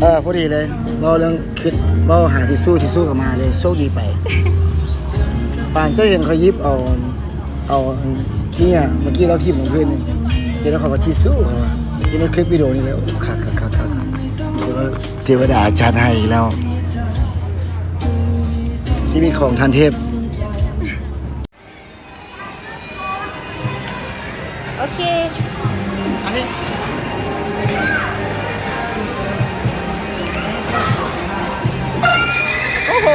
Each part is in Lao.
ເອີ ພໍດີເລີຍ ເວົ້າເລື່ອງຄລິບ ເວົ້າຫາທິຊູ ທິຊູກໍມາເລີຍ ໂຊກດີໄປ. ປານເຈົ້າເຫັນຂ້ອຍຫຍິບເອົາ ເອົາອັນນີ້ ເມື່ອກີ້ລາວຖີບລົງພື້ນນີ້ ເຫັນແລ້ວເຂົາວ່າທິຊູ ເຂົາວ່າເຫັນໃນຄລິບວິດີໂອນີ້ແຫຼະ. ໂອ້ ຄັກໆໆໆ ຖືວ່າເທວະດາຈັດໃຫ້ອີກແລ້ວ ຊີວິດຂອງທ່ານເທບ. ໂອເຄ ອັນນີ້ ໂອ້ໂຫ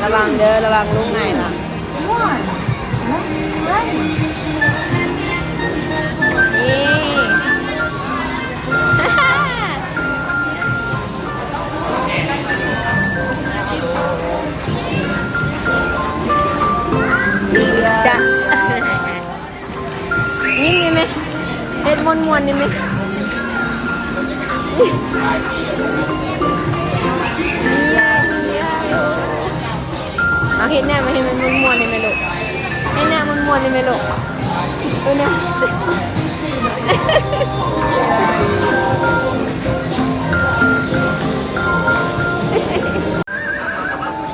ລະວັງເດີ ລະວັງລຸງຫງາຍຫຼັງ. ນີ້ ຈ້ະ ຍິ້ມໄດ້ໄໝ່ ເຮັດມ່ວນໆໄດ້ໄໝ່. ເອົາເຮັດແນ່ ມາເຮັດມັນມ່ວນໆໄດ້ໄໝລູກ ເຮັດແນ່ມ່ວນໆໄດ້ໄໝລູກ. ເອີນະ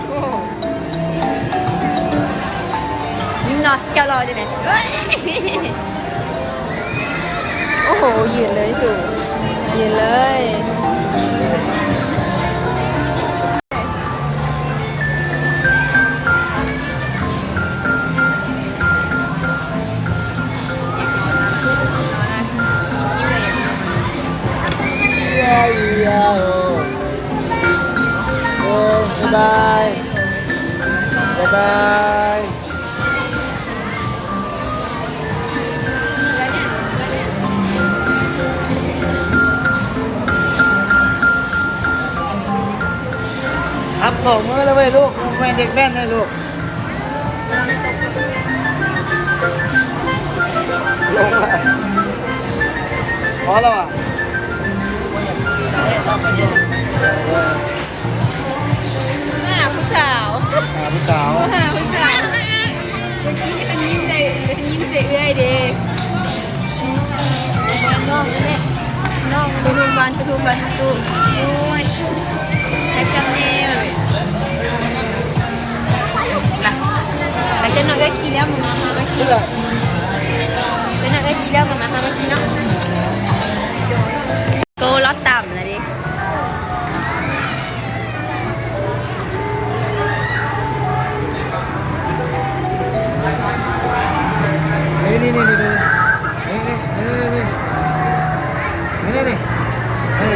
ໂອ້ ຍິ້ມເນາະ ເຈົ້າຫຼໍ່ຈັ່ງໃດ. ໂອ້ໂຫ ຢືນເລີຍສູງ ຢືນເລີຍ. ໂອ້ຍ ບາຍບາຍ ບາຍບາຍ. ຮັບສອງມື້ແລ້ວເວີຍລູກ ແມ່ນເດັກແວ່ນເລີຍລູກ. ລົງລະ ພໍແລ້ວຫວາ? ມາຫາຜູ້ສາວ ຫາຜູ້ສາວ ມາຫາຜູ້ສາວ. ເມື່ອກີ້ນີ້ເພິ່ນຍິ້ມໃສ່ ເພິ່ນຍິ້ມໃສ່ເອື້ອຍເດ້. ນ້ອງນັ້ນແຫຼະ ນ້ອງ ທຸກໆກ່ອນ ທຸກໆກ່ອນ ທຸກໆ. ໂອ້ຍ ໃຫ້ຈັບແນ່ເລີຍ. ໄປ ໄປ ຈັກໜ້ອຍເອື້ອຍຂີ່ແລ້ວ ມາ ມາ ມາຂີ່. ຈັກໜ້ອຍເອື້ອຍຂີ່ແລ້ວ ມາ ມາ ມາຂີ່ເນາະ. ໂກ ລາວຕ່ຳລະເດ້. ນີ້ ນີ້ ນີ້ ນີ້ ນີ້ ນີ້ ນີ້ ນີ້ ນີ້ ນີ້ ນີ້ ນີ້ ນີ້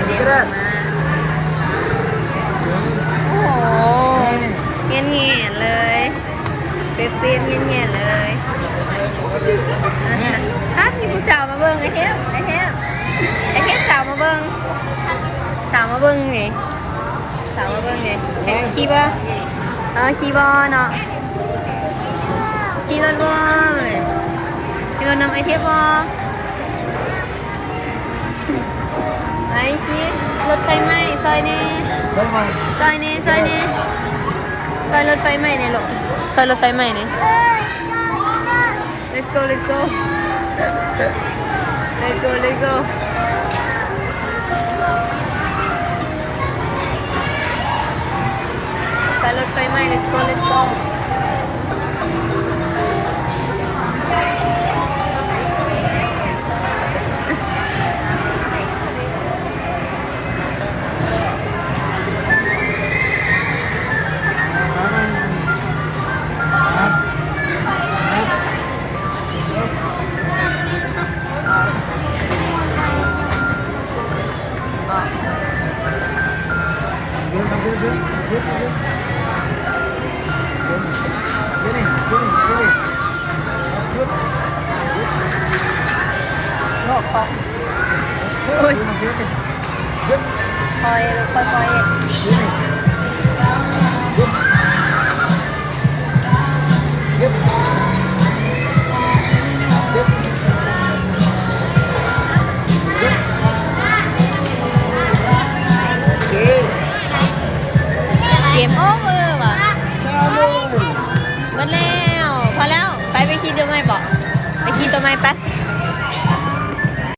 ນີ້ ໂອ້ໂຫ ແງ່ນໆເລີຍ ເປັນໆແງ່ນໆເລີຍ. ຮະ ມີຜູ້ສາວມາເບິ່ງ ໄອ້ເທບ ໄອ້ເທບ ໄອ້ເທບ ສາວມາເບິ່ງ ສາວມາເບິ່ງນີ້ ສາວມາເບິ່ງນີ້ ເຫັນຂີ່ບໍ່? ເອີ ຂີ່ບໍ່ເນາະ? ຂີ່ລົດບໍ່? ຂີ່ລົດນຳໄອ້ເທບບໍ່? ໄປຂີ່ລົດໄຟໄໝ້ ຊ່ອຍແດ່ ຊ່ອຍແດ່ ຊ່ອຍແດ່ ຊ່ອຍລົດໄຟໄໝ້ແດ່ລູກ ຊ່ອຍລົດໄຟໄໝ້ແດ່. Let's go, let's go. Let's go, let's go. ໄປລົດໄຟໄໝ້ let's go, let's go. ໂອ້ຍ ຄ່ອຍ ຄ່ອຍໆ. ເ